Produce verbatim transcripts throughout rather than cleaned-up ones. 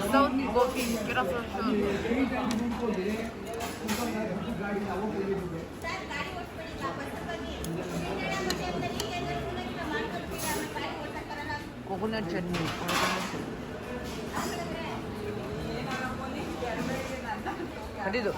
Without walking, get up from show. Coconut chutney, coconut chutney. How do you do?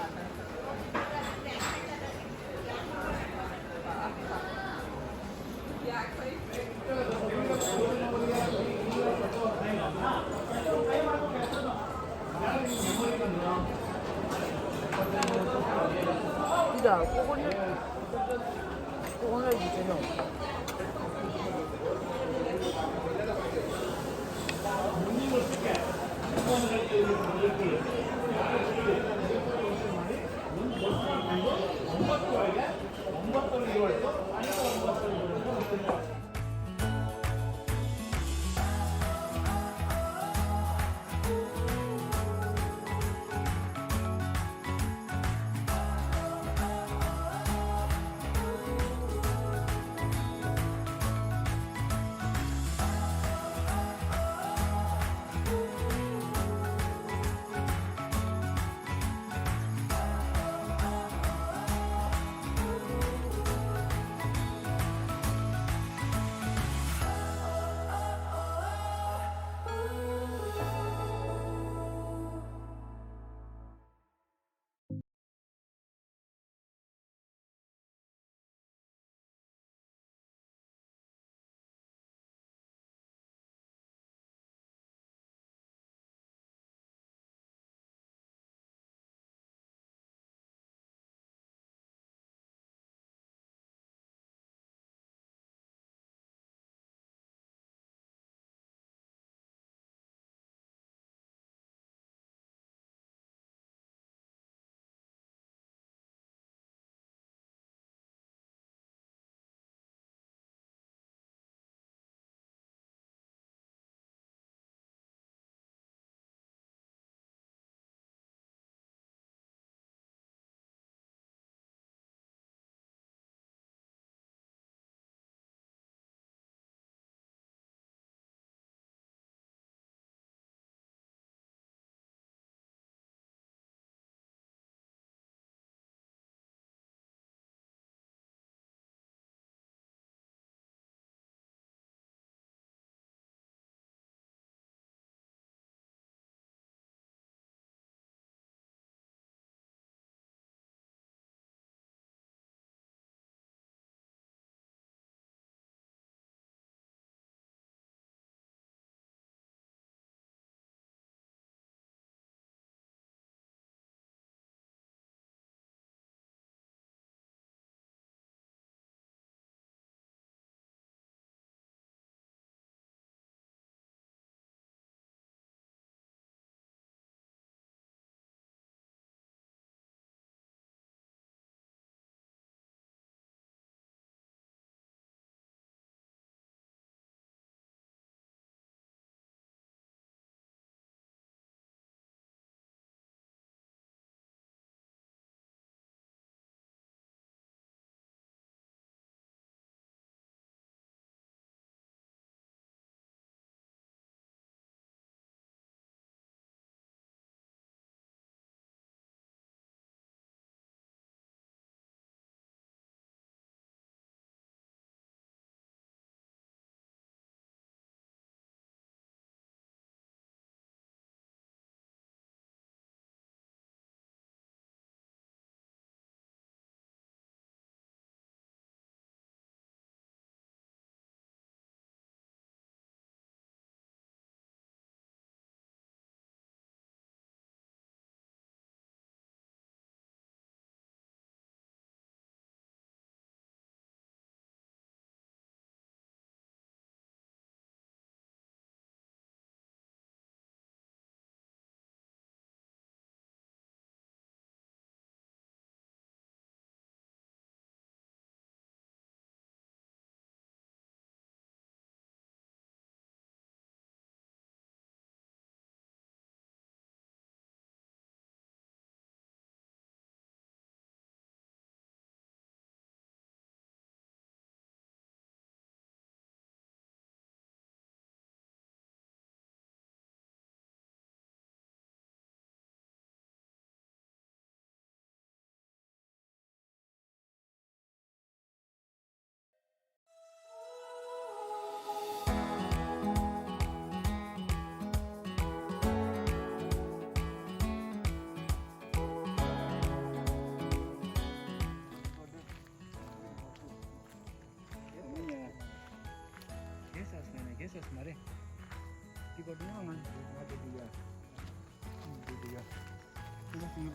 དེ་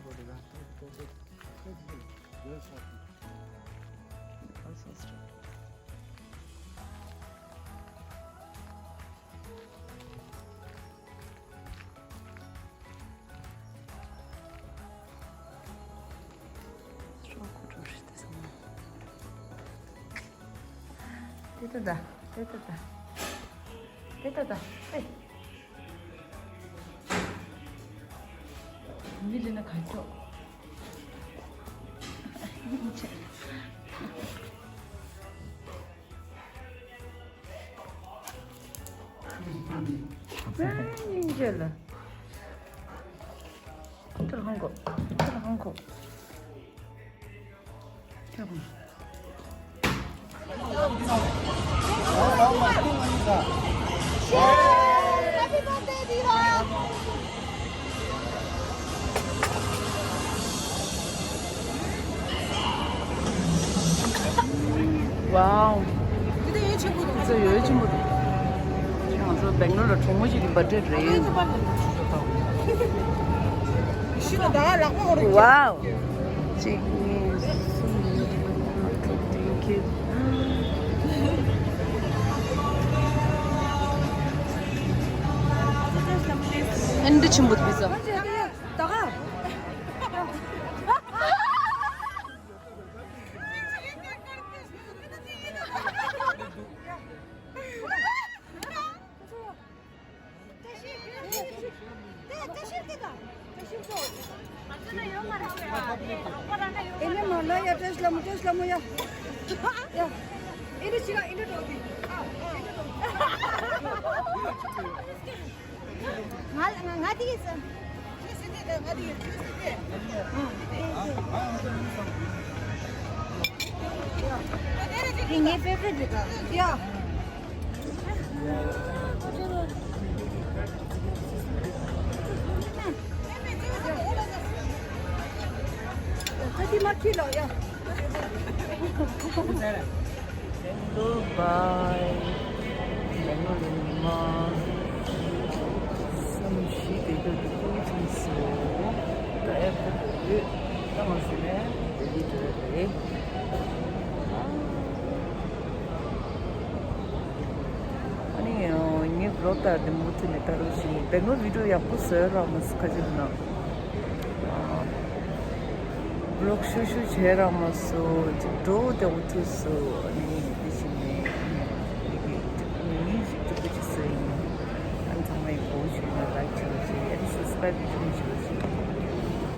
ལྟ་ད། དེ་ལྟ་ད། དེ་ལྟ་ད། ཨེ། མི་ལ་ན་ག་ཅོ། ཨ་ཡིན་ཅེ་ལ། ཏུར་ཧང་གོ། ཏུར་ཧང་གོ། ཏུར་ཧང་། Happy birthday, Diva! Wow. དེ་ཡོད་ཆེན་པོ་འདུག་ཚོ་ཡོད་ཆེན་པོ་འདུག་ང་ཚོ་སྦེང་ལོར་ལ་གྲོགས་མོ་ཞིག་གི་བར་ཐི་ཌེ་རེད། Wow. གཅིག་གཉིས་གསུམ་དྲུག་བདུན་བརྒྱད། ཨེ་འདི་ཆེན་པོ་འདུག་ཚོ། ཨེ་ནི་མ་ལ་ཡ་ཏྲེས་ལ་མོ་ཏྲེས་ལ་མོ་ཡ། ཡ། ཨེ་ནི་ཅི་ག་ཨེ་ནི་ཏོ་དི། ང་ང་ང་དི་ཡིས། དེ་ངའི་ཕེབས་ཕེབས་འདུག་ག་ཡ། ད་དེ་མ་ཁྱི་ལ་ཡ། Hello, bye. Hello, ཉི་མ། བསམ་ཤེས་དེ་དུས་དུ་ཀུན་ཅིང་སོ། ད་ཨེར་པོར་ཊི་ཡོད། ད་ང་ཚོ་ནས་ལྡི་ལི་འགྲོ་ཡ་རེད། ཨ་ནི་ངའི་བི་ལོག་ད་འདི་མུ་མཐུད་ནས་ལྟ་རོགས་བྱེད། སྦེང་ལོར་བི་ཌི་ཡོ་ཡག་པོ་བཟོས་རག་མ་སོང་ཁ་ཅིག་ན། བི་ལོག་ཤུ་ཤུ་བྱས་རག་མ་སོང་། ཅིག་འགྲོ་བདེ་བོ་ཐུག་སོང་། ཨ་ནི་འདི་བྱས་ནས་ཨ་ནི་འདི་གི་ཉིན་ཞིག་སྤྲོ་པོ་ཅིག་བཟོས་ཡིན། ཨ་ནི་ཚང་མས་མགོ་བོ་ཞུས་ན་ལའིཀ་བྱེད་རོགས་བྱེད། ཨ་ནི་སབ་སི་ཀ་རའིབ་བྱེད་མི་བྱེད་